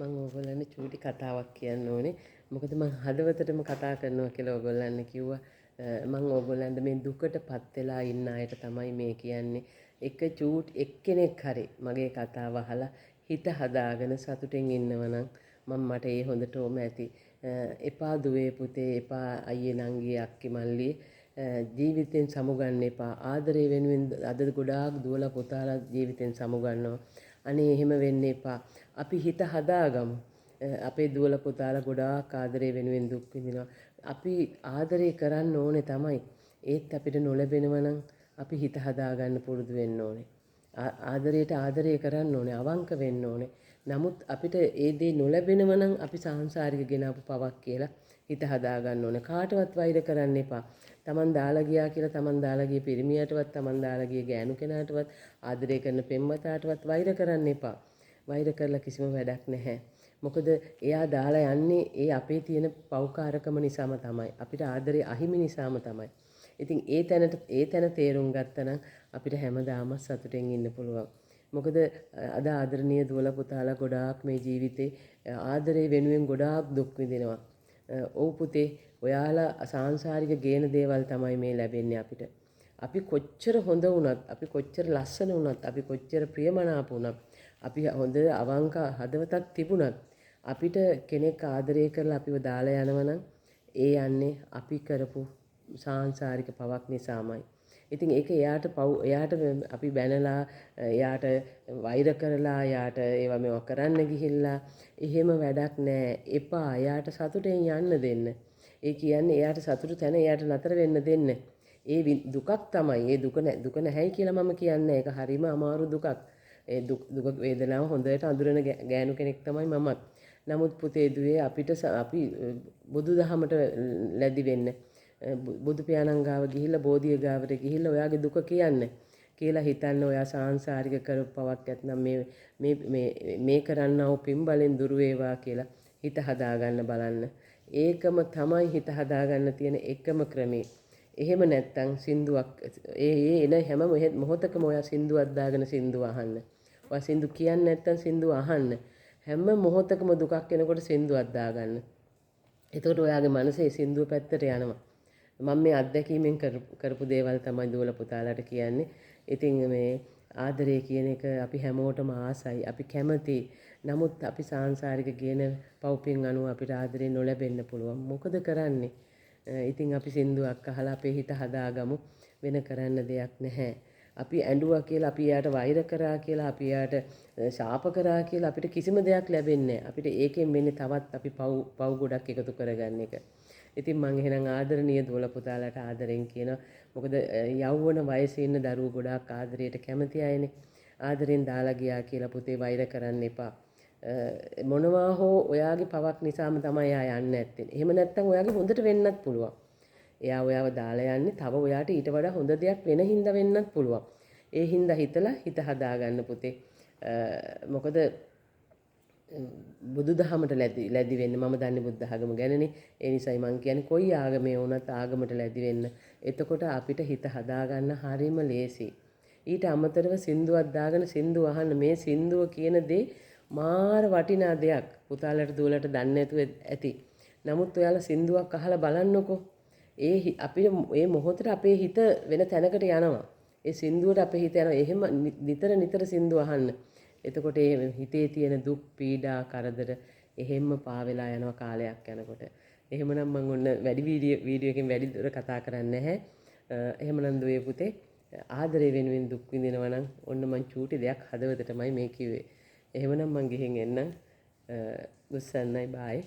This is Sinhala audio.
මං ඕගොල්ලන්ට චූටි කතාවක් කියන්න ඕනේ. මොකද මං හදවතටම කතා කරනවා කියලා ඕගොල්ලන් කිව්වා. මං ඕගොල්ලන්ට මේ දුකට පත් වෙලා ඉන්න අයට තමයි මේ කියන්නේ. එක චූටි එක්කෙනෙක් හරි මගේ කතාව අහලා හිත හදාගෙන සතුටෙන් ඉන්නව නම් මං මට ඒ හොඳටම ඇති. එපා දුවේ පුතේ, එපා අයියේ නංගියේ අක්කි මල්ලියේ, ජීවිතෙන් සමුගන්න එපා. ආදරේ වෙනුවෙන් අද ගොඩාක් දුවලා පුතාලා ජීවිතෙන් සමුගන්නවා. අනේ එහෙම වෙන්න එපා. අපි හිත හදාගමු. අපේ දුවලා පුතාලා ගොඩාක් ආදරේ වෙනුවෙන් දුක් විඳිනවා. අපි ආදරේ කරන්න ඕනේ තමයි. ඒත් අපිට නොලැබෙනවා නම් අපි හිත හදාගන්න පුරුදු වෙන්න ඕනේ. ආදරයට ආදරේ කරන්න ඕනේ, අවංක වෙන්න ඕනේ. නමුත් අපිට ඒ දේ නොලැබෙනවා නම් අපි සාංසාරික ගෙනාපු පවක් කියලා හිත හදාගන්න ඕනේ. කාටවත් වෛර කරන්න එපා. තමන් දාලා ගියා කියලා තමන් දාලා ගිය පිරිමියාටවත්, තමන් දාලා ගිය ගෑනු කෙනාටවත්, ආදරය කරන පෙම්වතාටවත් වෛර කරන්න එපා. වෛර කරලා කිසිම වැඩක් නැහැ. මොකද එයා දාලා යන්නේ ඒ අපේ තියෙන පව්කාරකම නිසාම තමයි. අපිට ආදරේ අහිමි නිසාම තමයි. ඉතින් ඒ තැනට ඒ තැන තේරුම් ගත්තා නම් අපිට හැමදාම සතුටෙන් ඉන්න පුළුවන්. මොකද අද ආදරණීය දුවලා පුතාලා ගොඩාක් මේ ජීවිතේ ආදරේ වෙනුවෙන් ගොඩාක් දුක් විඳිනවා. ඔව් පුතේ, ඔයාලා සාංසාරික ගේන දේවල් තමයි මේ ලැබෙන්නේ අපිට. අපි කොච්චර හොඳ වුණත්, අපි කොච්චර ලස්සන වුණත්, අපි කොච්චර ප්‍රියමනාප වුණත්, අපි හොඳ අවංක හදවතක් තිබුණත් අපිට කෙනෙක් ආදරය කරලා අපිව දාලා යනවා නම් ඒ යන්නේ අපි කරපු සාංසාරික පවක් නිසාමයි. ඉතින් ඒක එයාට පව්, එයාට අපි බැනලා, එයාට වෛර කරලා, එයාට ඒවා මේවා කරන්න ගිහිල්ලා එහෙම වැඩක් නෑ. එපා. එයාට සතුටෙන් යන්න දෙන්න. ඒ කියන්නේ එයාට සතුටු තැන එයාට නතර වෙන්න දෙන්න. ඒ දුකක් තමයි. ඒ දුක දුක නැහැයි කියලා මම කියන්නේ. ඒක හරිම අමාරු දුකක්. ඒ දුක වේදනාව හොඳට අඳුරන ගෑනු කෙනෙක් තමයි මමත්. නමුත් පුතේ දුවේ, අපිට අපි බුදුදහමට ලැදි වෙන්න. බුදු පියාණන් ගාව ගිහිල්ලා, බෝධිය ගාවට ගිහිල්ලා ඔයාගේ දුක කියන්න කියලා හිතන්න. ඔයා සාංසාරික කරපු පවක් ඇත්නම් මේ මේ මේ මේ කරන්නා වූ පින් බලෙන් දුරු වේවා කියලා හිත හදාගන්න බලන්න. ඒකම තමයි හිත හදාගන්න තියෙන එකම ක්‍රමේ. එහෙම නැත්තම් සින්දුවක් ඒ ඒ එන හැම මොහොතකම ඔයා සින්දුවක් දාගෙන සින්දුව අහන්න. ඔයා සින්දු කියන්නේ නැත්තම් සින්දුව අහන්න. හැම මොහොතකම දුකක් එනකොට සින්දුවක් දාගන්න. එතකොට ඔයාගේ මනස ඒ සින්දුව පැත්තට යනවා. මම මේ අත්දැකීමෙන් කරපු දේවල් තමයි දුවලා පුතාලාට කියන්නේ. ඉතින් මේ ආදරය කියන එක අපි හැමෝටම ආසයි. අපි කැමති. නමුත් අපි සාංසාරික කියන පව්පින් අනුව අපිට ආදරේ නොලැබෙන්න පුළුවන්. මොකද කරන්නේ? ඉතින් අපි සින්දුවක් අහලා අපේ හිත හදාගමු. වෙන කරන්න දෙයක් නැහැ. අපි ඇඬුවා කියලා, අපි එයාට වෛර කරා කියලා, අපි එයාට ශාප කරා කියලා අපිට කිසිම දෙයක් ලැබෙන්නේ නැහැ. අපිට ඒකෙන් වෙන්නේ තවත් අපි පව් පව් ගොඩක් එකතු කරගන්න එක. ඉතින් මං එහෙනම් ආදරණීය දුවල පුතාලාට ආදරෙන් කියනවා. මොකද යෞවන වයසේ ඉන්න දරුවෝ ගොඩාක් ආදරයට කැමති අයනේ. ආදරෙන් දාලා ගියා කියලා පුතේ වෛර කරන්න එපා. මොනවා හෝ ඔයාගේ පවක් නිසාම තමයි එයා යන්නේ නැත්තේ. එහෙම නැත්තම් ඔයාගේ හොඳට වෙන්නත් පුළුවන්. එයා ඔයාව දාලා යන්නේ තව ඔයාට ඊට වඩා හොඳ දෙයක් වෙන හින්දා වෙන්නත් පුළුවන්. ඒ හින්දා හිතලා හිත හදාගන්න පුතේ. මොකද බුදුදහමට ලැදි ලැදි වෙන්න. මම දන්නේ බුද්ධ ආගම ගැනනේ. ඒ නිසායි මං කියන්නේ කොයි ආගමේ වුණත් ආගමට ලැදි වෙන්න. එතකොට අපිට හිත හදාගන්න හරිම ලේසි. ඊට අමතරව සින්දුවක් දාගෙන සින්දුව අහන්න. මේ සින්දුව කියන දේ මාර වටිනා දෙයක්. පුතාලට දුවලට දන්නේ නැතුව ඇති. නමුත් ඔයාලා සින්දුවක් අහලා බලන්නකෝ. ඒ අපි ඒ මොහොතට අපේ හිත වෙන තැනකට යනවා. ඒ සින්දුවට අපේ හිත යනවා. එහෙම නිතර නිතර සින්දුව අහන්න. එතකොට ඒ හිතේ තියෙන දුක් පීඩා කරදර එහෙම්ම පාවෙලා යනවා කාලයක් යනකොට. එහෙමනම් මං ඔන්න වැඩි වීඩියෝ වීඩියෝ එකෙන් වැඩි දුර කතා කරන්නේ නැහැ. එහෙමනම් දුවේ පුතේ, ආදරේ වෙනුවෙන් දුක් විඳිනවා නම් ඔන්න මං චූටි දෙයක් හදවතටමයි මේ කිව්වේ. එහෙමනම් මං ගිහින් එන්නම්. බුස්සන්නයි, බායි.